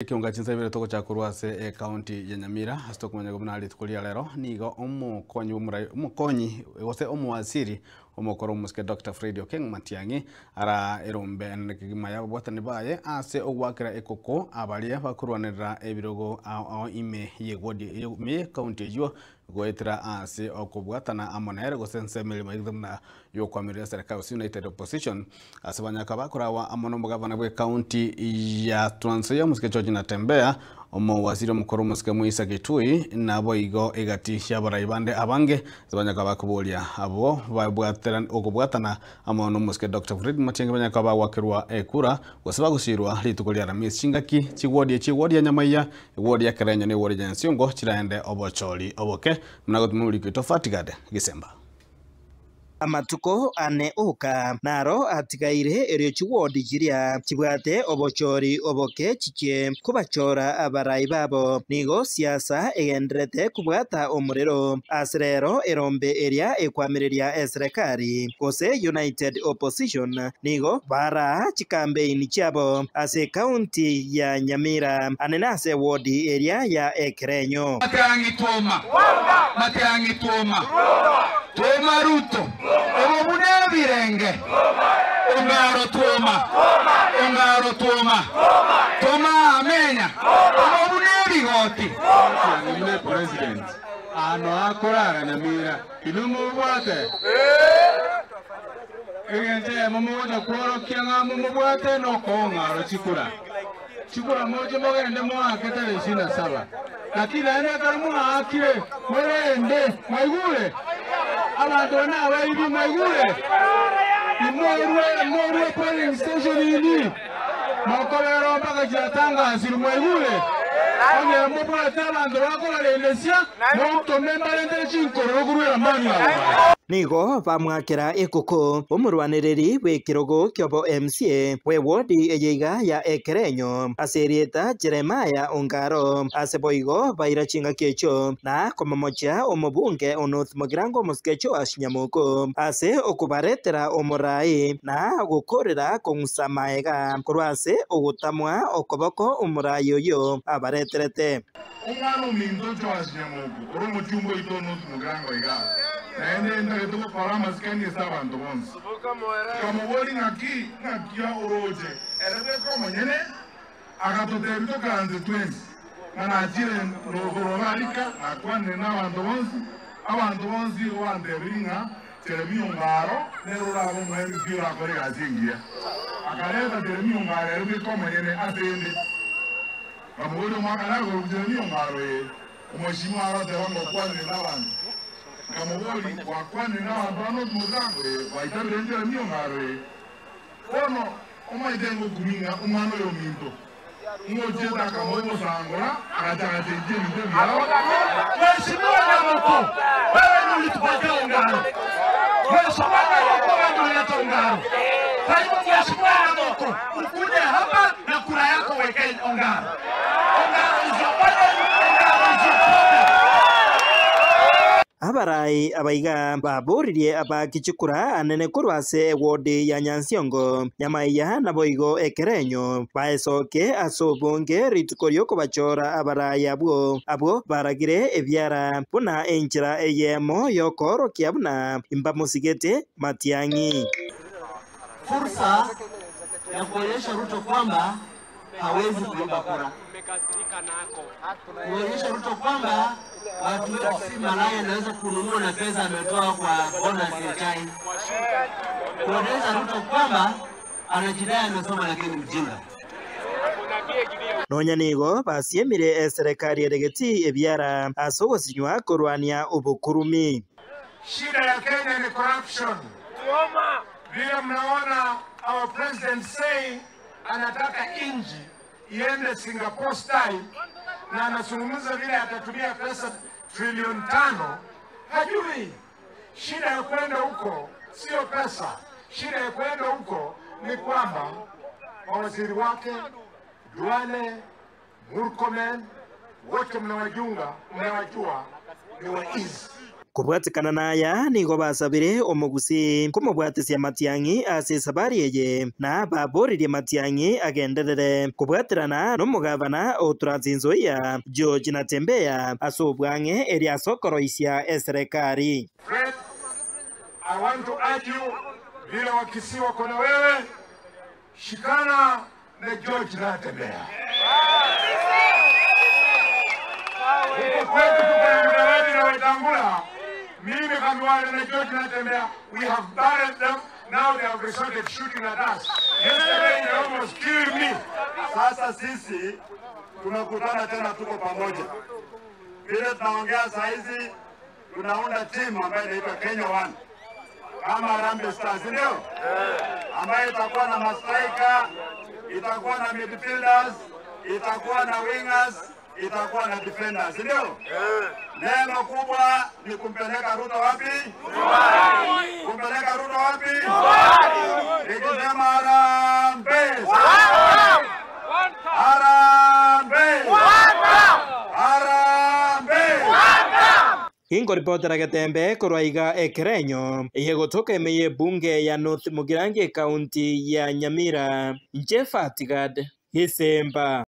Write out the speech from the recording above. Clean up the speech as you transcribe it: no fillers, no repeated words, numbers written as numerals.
Ekionga chinsa ibere togochaka korwa ase ecounty ya Nyamira ase tokomanya buna rituko ria rero nigo omokonyi bw'omorai omokonyi gose omowaziri omokoro omosike Doctor Fred Okengo Matiang'i ara erombe enene kegima ya ababwatani baye ase ogoakera ekoko abaria bakorwanerera ebirogo ao ao ime y'eward ime y'ecounty eyio goetera ase okobwatana amo nere gose ense emeremo egete buna y'okoamerera eserekari gose United Opposition Ase banyaka bakorawa amo nomogavana bw'ecounty ya Trans Nzoia omosike George Natembeya, omowaziri omokoro omosike Muisa Kitui, naboigo egati y'abarai bande abange ase banyaka bakoboria abwo babwatera okobwatana amo nomosike Doctor Fred Matiang'i banyaka bagwakerwa ekura gose bagosirwa rituko ria Aramisi chingaki chigwodi echi ewodi ya Nyamaiya, ewodi ya Kerenyo na ewodi ya Nyansiongo chiraende obochori oboke buna gotuma omoriki oito Fatigad Gisemba. Amatuko ane oka naro atigaire erio chiwodi chiria chibwate obochori oboke chichie kobachora abarai babo. Nigo siasa egendererete kobwata omorero ase rero erombe eria ekwamireria eserekari gose United Opposition nigo baraa chikambeini chiabo ase ekaunti ya Nyamira ane nase ewodi eria ya Ekerenyo. Matiang'i twoma, Matiang'i twoma, twoma Ruto, obo buna ebirenge, Ongaro twoma, Ongaro twoma, twoma Amenya, obo buna ebigoti. Matiang'i buna president, ano akorara Nyamira, inwe mobwate? Egento eyemo mogocha kworokia ng'a momobwate nokoong'aro chikura. Chikura moche mogende moake tarehe 27. Lakini naende ekero mwaakire, morende, mwaigure? Abanto aba nabaibi, mwaigure? Imorue, morue polling station inyi, mokobera oo mpaka chiatangasirwe, mwaigure? Onye mobwate abanto bakobarendesia, montome mbarentere chinkororo korwa eramani agwo. Nigo bamwakera ekuku omorwanereri bw'ekerogo ki'obo MCA bw'ewodi eye iga ya Ekerenyo ase erieta Jeremiah Ongaro. Ase boigo baira chingaki echio na komomochia omobunge o North Mugirango omosike Joash Nyamuku ase okobaretera omorai na gokorera kong'usa maega korwa ase ogotamwa okoboko omorai oyio abareterete. Omwana ominto Joash Nyamoku, ore omochumba oito o North Mugirango igaa, naende ntagete gokora amasikani ase abanto bonsi. Nkamoboria, Ng'aki ng'aki oroche? Ere bweka omonyene agatotebia tokaranse twensi, ng'a nachire korwa Arika, nakwanire nabanto bonsi. Abanto bonsi igo bantebirie ng'a Jeremia Ongaro nere orabe omoemisi orakore egasi engiya. Akareta Jeremia Ongaro ere bweka omonyene ase 'nde. Nkamoboria omwaka nagoro Jeremia Ongaro ee, omoishimwa agoteba ng'a okwanire nabanto. Nkamoboria, Gwakwanire nabanto bane omotango? Ee, gwaitabire Jeremia Ongaro ee. Bono omaete ngokumia ng'a omwana oyo ominto ng'ochiete akamoa obosangora agachaka chenchia ebinto ebiao. Mheshimiwa Nyamuku, wewe ndio ulitupatia Ongaro. Mheshimiwa Nyamuku, wewe ndio ulileta Ongaro. Kwa hivyo Mheshimiwa Nyamuku, ukuje hapa na kura yako weke Ongaro. Ongaro is your burden, Ongaro is your problem. Abarai abaiga baboririe abaaki chikura anene korwa ase ewodi ya Nyansiongo, Nyamaiya naboigo Ekerenyo, baesoke ase obonge rituko ri'okobachora abarai abwo, abwo baragire ebiara buna enchera eyemo y'okoorokia buna imbamosigete Matiang'i. Fursa ya kuonyesha Ruto kwamba hawezi kuiba kura, kuonyesha Ruto kwamba watu wetu si malaya, anaweza kununua na pesa ametoa kwa bonus ya chai, kuonyesha Ruto kwamba anajidai amesoma lakini mjinga. Nonya nigo basiemire eserekari ere getii ebiara ase ogosinywa korwania obokurumi. Shida ya Kenya ni corruption. Vile mnaona our president saying anataka inji iende Singapore style na anazungumza vile atatumia pesa trilioni 5, hajui shida ya kwenda huko sio pesa. Shida ya kwenda huko ni kwamba mawaziri wake Duale, Murkomen wote mnawajunga, mnawajua ni waizi. Kobwatekana naya nigo basabire omogusii komobwatesia Matiang'i ase esabari eye na baboririe Matiang'i agenderere kobwaterana nomogavana o Trans Nzoia George Natembeya ase obwang'e eri ase okoroisia eserekari. Fred, I want to urge you, vile Wakisii wako na wewe, shikana na George Natembeya. Huko kwetu tuko na Mudavadi na Wetangula. Mimi Khalwale na George Natembeya, we have buried them. Now they have resorted shooting at us. Yesterday they almost killed me. Sasa sisi tunakutana tena, tuko pamoja. Vile tunaongea saa hizi, tunaunda timu ambayo inaitwa Kenya One kama Harambee Stars, si ndio? Ambayo itakuwa na mastriker, itakuwa na midfielders, itakuwa na wingers, itakuwa na defenders, si ndio? Neno kubwa ni kumpeleka Ruto wapi? Kumpeleka Ruto wapi? Nikisema harambee, harambee, harambee. Ginkoripotera Getembe korwa iga ekerenyo eye gotoka ime ya ebunge ya North Mugirango ekaunti ya Nyamira, Jeff Atigad, Gisemba.